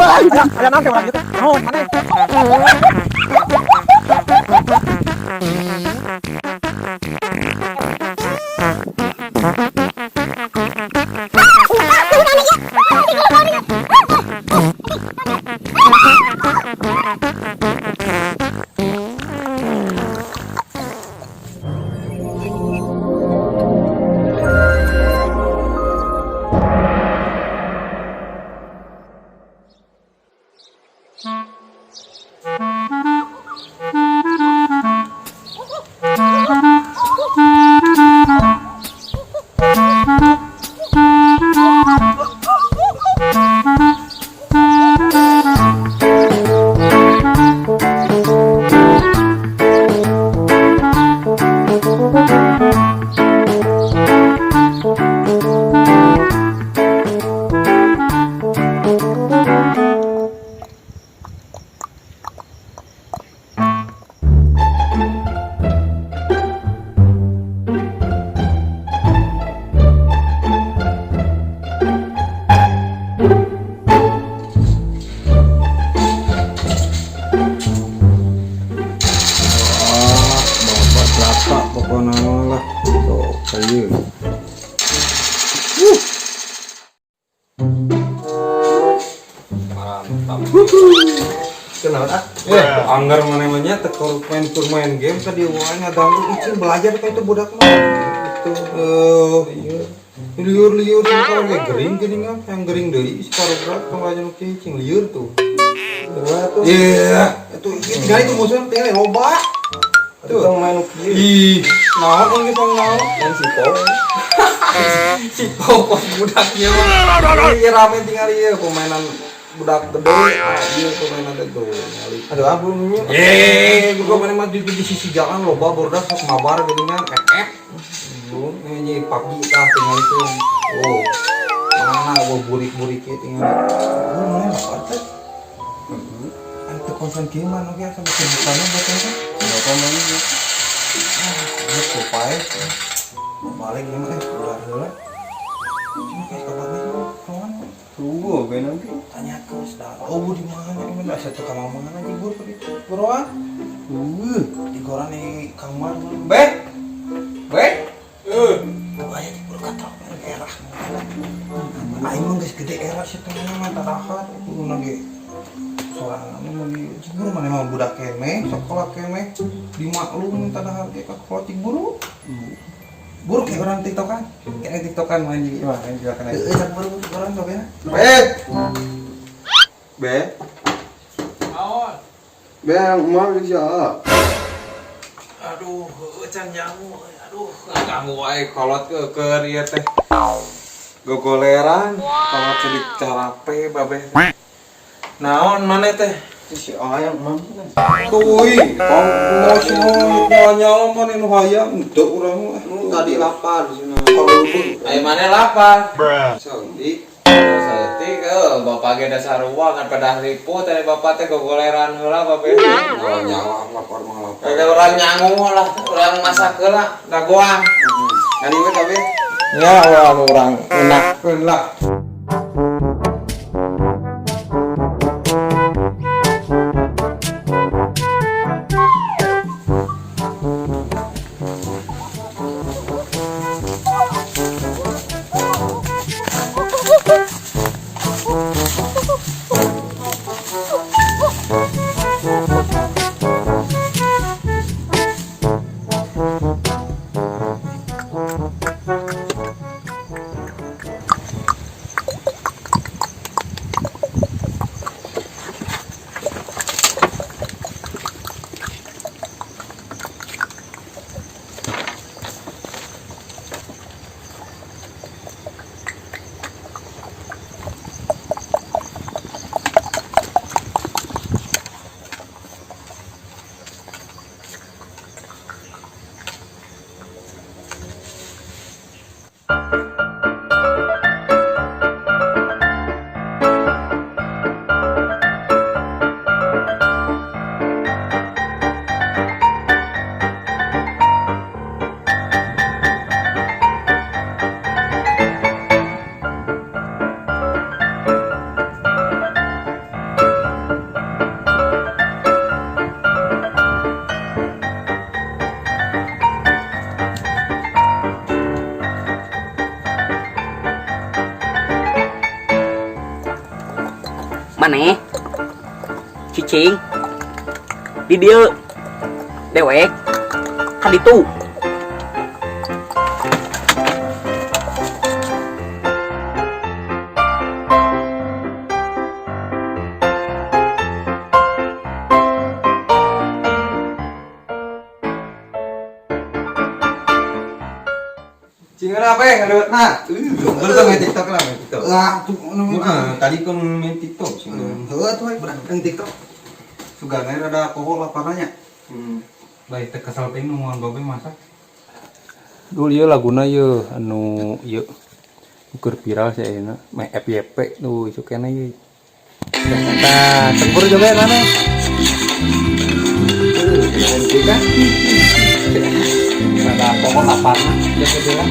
Aya naon teh urang ieu teh? Naon maneh? Ah, bapak rata pokoknya mah lah. Sok kayu. Mantap. Kenal ah? Eh, anggar mana-mana tekor main tur main game tadi wae ngaganggu icing belajar kayak itu budak mah. Itu iya. Liur-liur sih kalau kayak gering geringan yang gering deui si karobrak tong aja nu cicing liur tuh. Dua tuh. Iya, itu ieu tinggal itu musuhnya tinggal loba. Tuh Tuh. main kieu. Ih, naon geus naon? Main si Pong. Si popos budaknya mah. Iya rame tinggal ieu pemainan budak gede. Ah, ieu pemainan teh tuh ningali. Aduh ah belum nya. Eh, gua mana mah di sisi jalan loba bordas sok mabar geuningan FF. Belum ini pagi tah tinggal itu. Oh. Mana gua burik-burik ieu tinggal. Lu mana lapar teh? Anu teu konsen kieu mah nu ge asa kesibukanna buat teh. Berapa main? Ah, ini tuh pae. Mau balik ieu mah ulah heula. Cuma kayak kabar we kawan. Tunggu gue nanti. Tanya ke sudah oh di mana ini asa teu ka mana jibur begitu. Buruan. Di koran di kamar. Beh. Beh. Tuh aya jibur katrok era. Aing mah geus gede era sih teh mah tarahat kuduna ge. Sorangan mah di jibur mana mah budak keneh, sekolah keneh dimaklum tadahar ge ka kolot buru. Buru kayak orang tiktokan, kayak tiktokan main juga. Wah, ini juga kena. Heeh, cak buru orang sok ya. Eh. Be. Naon? Be yang mau bisa. Aduh, heueuh can nyamu. Aduh, ngaganggu wae kolot keur ieu teh. Gogoleran, kolot jadi carape babeh. Naon maneh teh? Si ayam mau. Tuy, mau semua nyala mana nu hayang henteu urang mah. Tadi lapar di sini. Ayo mana lapar? Saeutik. Saeutik eueuh bapak ge dasar ruangan pada ripu tadi bapak teh gogoleran heula bapak. Oh, nyala lapar mah lapar. Kayak orang nyangu lah, orang masak heula dagoan. Kan ini tapi Ya orang orang enak. Lah. Maneh cicing di dieu, dewek ka ditu. Cingan apa ya ngadewetna? Betul tuh main TikTok lah, main TikTok. Lah, tuh nu. Heeh, tadi kan main TikTok sih. Heuh atuh we berang TikTok. Sugana rada poho laparnya. Baik teh kesel teh nungguan babe masak. Dul ieu laguna ieu anu ieu ukur viral sih ayeuna meh FYP tuh isu keneh ieu. Tah, cemburu juga mana? Kan? Rada pokok laparna jaga heula.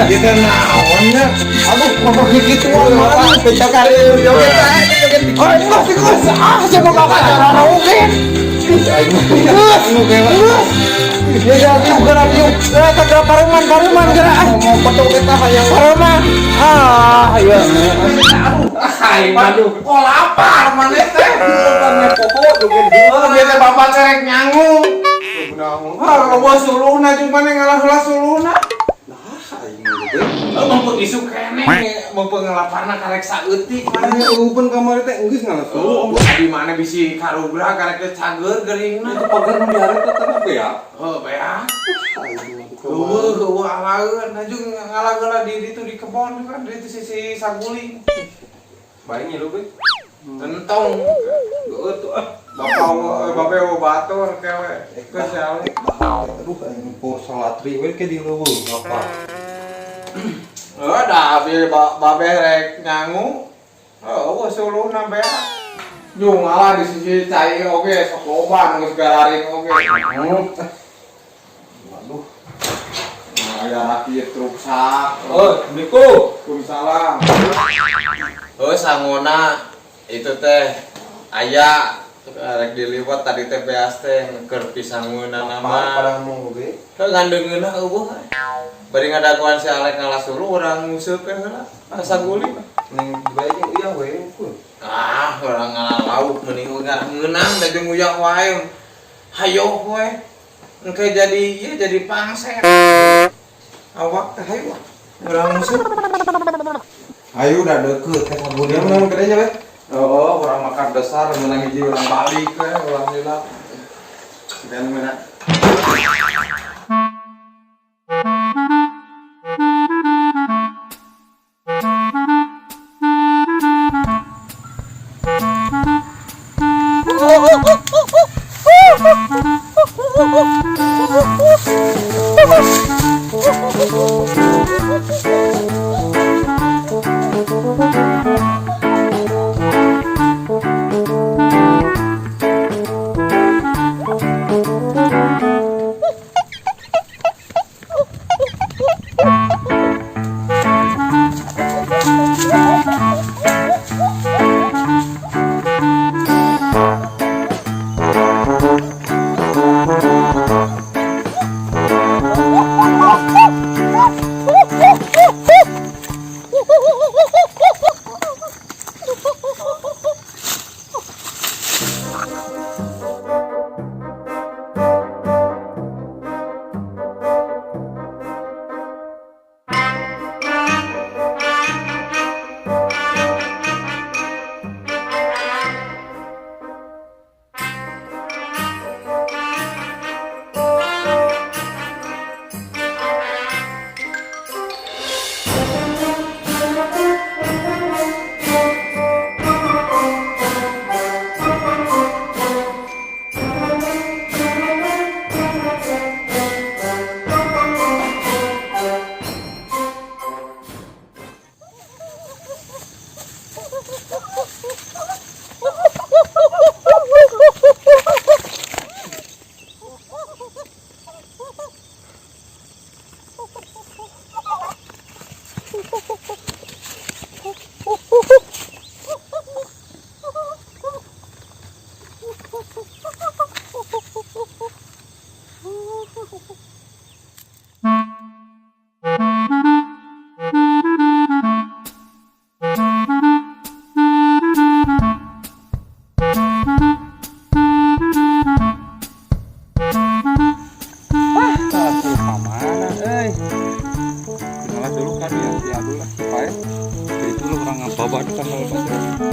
Kita naonnya? Aduh, ngomong gitu mah. Pecah kali joget joget. Oh, enggak sih, Gus. Ah, siapa bapak cara mungkin. Ya jadi gerak yuk. Eh, gerak pareman, pareman gerak. Mau potong kita hayang. Pareman. Ah, iya. Aing aduh, kok lapar maneh teh? Bukannya poho joget Oh, dia teh bapak cerek nyangu. Naon? Ah, loba suluhna jeung maneh ngalah heula suluhna. Aing joget. Oh, mumpung isu keneh, mumpung ngelaparna karek saeutik maneh. Mana eueuh kamari teh geus ngalah Oh, di mana bisi karubra karek teh cager geuringna. Itu pagar nu dihareup teh apa ya? Heuh, bea. Eueuh, eueuh alaeun anjing ngalah heula di ditu di kebon kan di itu sisi saguling. Bae ngilu be. Tentong. Geueuh tuh ah. Bapak bapak eueuh batur kewe. Geus ya. Aduh, aing po salatri we ke di leuweung apa. Oh, dah abi babe rek nyangu. Oh, eueuh suluhna bea. Yung ngalah di sisi cai oge sok loba nu geus gararing oge. Waduh. Nah, aya rakit ruksak. Oh, Assalamualaikum. Waalaikumsalam. Oh, sangona itu teh aya rek diliwat tadi teh beas teh keur pisangeunna nama. Pada ngomong oge. Heuh ngandeungeunna eueuh. Bari ngadaguan si Alek ngalah suluh urang nguseup we heula. Asa guling. Ning bae jeung uyah we pun. Ah, urang ngalah lauk mending ngeunang da jeung uyah wae. Hayo we. Engke jadi ieu jadi pangset. Awak teh hayo. Urang nguseup. Ayo udah deket teh Dia menang gedenya we. Oh, orang makan dasar menang hiji orang balik we, ulah lila. Sekian menang. Atuh ka mana euy? Malah dulu kan ya, si Abdul lah, si Pae. Jadi dulu urang ngabawa di tanggal batur.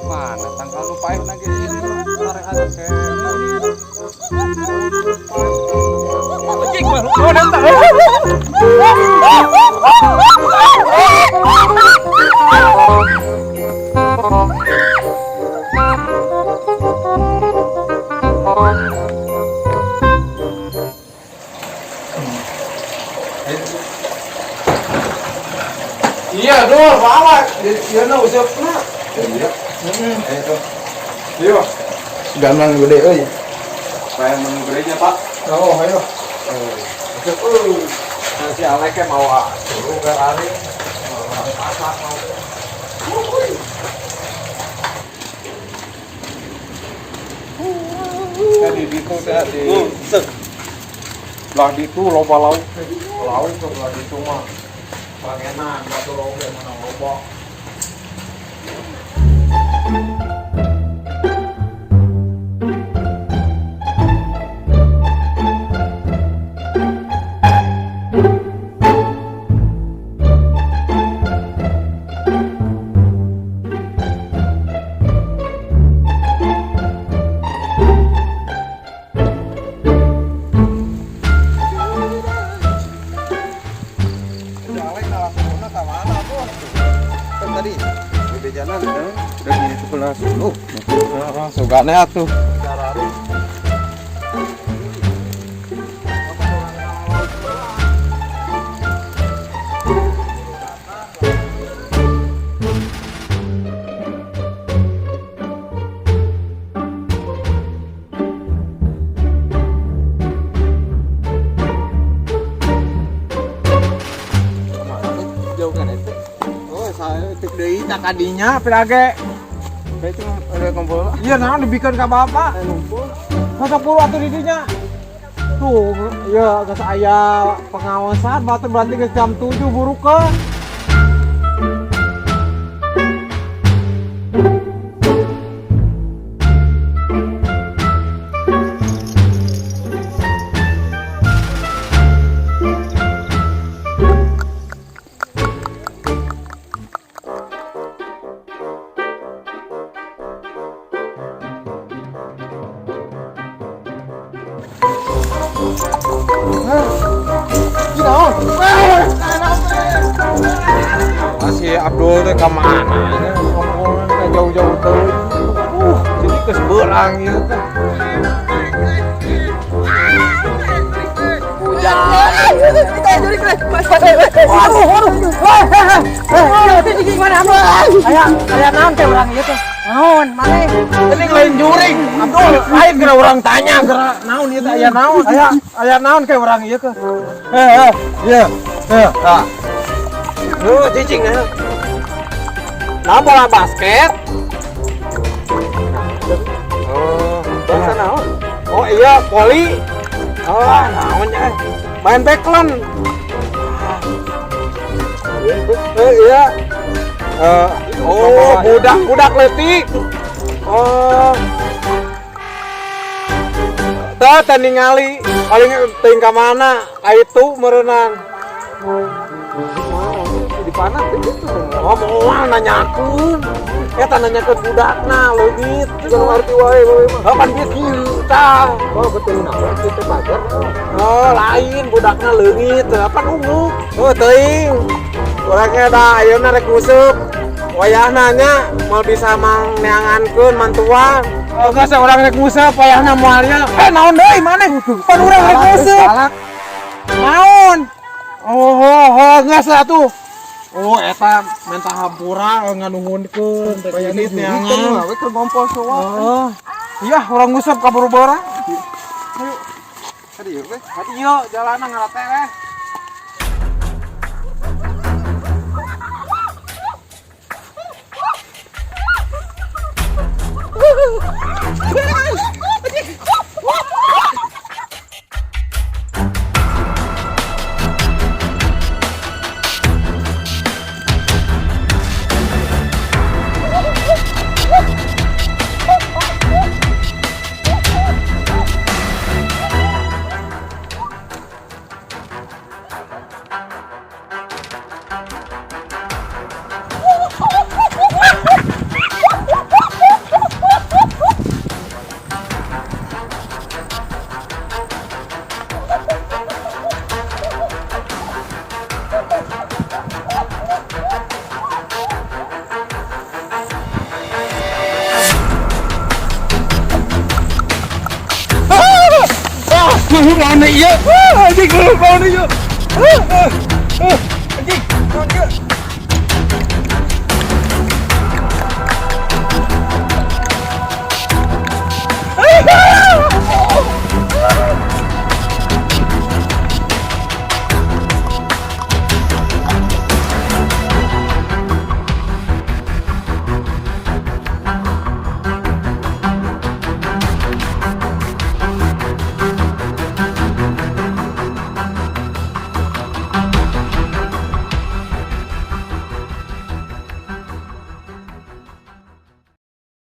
Mana tangkal nu paeh na ge ieu sarehat keneh. Anjing mah oh nanta. Iya, Dul, bawa. Ieu na usepna. Iya. Heeh. Itu. Iya. Gampang gede euy. Kayak mun gedenya, Pak. Oh, ayo. Usep euy. Nah, si Alek ke mawa dulu ke ari. Mawa masak mau. Tadi di itu teh di belah ditu loba lauk teh. Lauk ke belah ditu mah. Pangenan batur oge mana loba. Si Alek nalasuruna ka mana tuh? Kan tadi bebejanan udah di sebelah suluh. Heeh, sugane atuh. Jauh kan itu? Oh, saya cek deui tak kadinya pirage. Itu ada kumpul. Iya, nah dibikeun ka bapak. Ngumpul. Masa puru atuh di dinya. Tuh, ya geus aya pengawasan batur berarti geus jam 7 burukeun. Si Abdul teh ka mana? Ngomong teh jauh-jauh teuing. Jadi geus beurang ieu teh. Aya naon teh urang ieu teh? Naon maneh? Ini lain juring, Abdul. Lain geura urang tanya geura naon ieu teh aya naon? Aya aya naon ke urang ieu ke? Eh, iya. Eh, tah. Duh, cicing nah. Nah, bola basket. Oh, Bahasa naon? Oh iya, voli. Oh, naon ya? Main backland. Eh, iya. Eh, oh, budak budak leutik. Oh. Teu teu ningali, paling teuing ka mana? Ka itu meureunan. Di panah teh gitu. Oh, moal nanyakeun. Eta nanyakeun budakna leungit. Juga ngerti wae wae mah. Oh, kan dia kieu tah. Oh, betul naon kieu pagar. Oh, lain budakna leungit, apa ungu. Oh, teuing. Urang ge da ayeuna rek nguseup. Wayahna nya moal bisa mang neangankeun mantuan. Oh, geus urang rek nguseup wayahna moal nya. Eh, naon deui maneh? Pan urang rek nguseup. Naon? Oh, oh, oh, geus atuh. Oh, eta menta hampura nganuhunkeun rek ini neangan. We keur ngompol soa. Oh. Iya, urang nguseup ka boro-boro. Tadi we. Ieu jalanna ngarate we. Anjing, anjing.